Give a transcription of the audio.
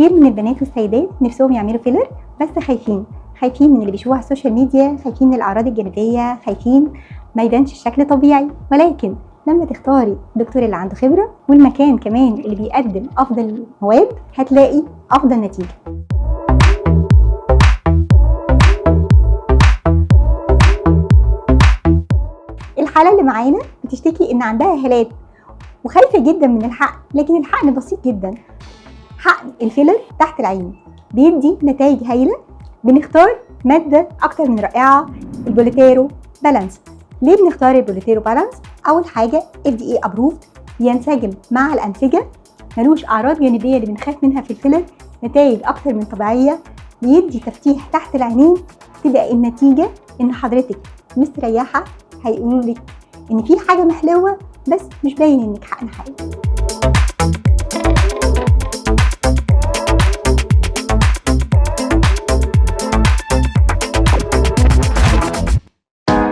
كتير من البنات والسيدات نفسهم يعملوا فيلر بس خايفين، خايفين من اللي بيشوفوه على ال social media، خايفين من الاعراض الجانبية، خايفين ما يبانش الشكل طبيعي. ولكن لما تختاري الدكتور اللي عنده خبره والمكان كمان اللي بيقدم افضل مواد هتلاقي افضل نتيجة. الحالة اللي معانا بتشتكي ان عندها هالات وخايفة جدا من الحقن، لكن الحقن بسيط جدا. حقن الفيلر تحت العين بيدي نتائج هايلة. بنختار مادة اكتر من رائعة، البوليتيرو بالانس. ليه بنختار البوليتيرو بالانس؟ اول حاجة FDA approved، بينسجم مع الانسجة، ملوش اعراض جانبيه اللي بنخاف منها في الفيلر، نتائج اكتر من طبيعية، بيدي تفتيح تحت العينين. تبقى النتيجة ان حضرتك مستريحه، هيقولوا لك ان في حاجة محلوه بس مش باين انك حقن حقيقي.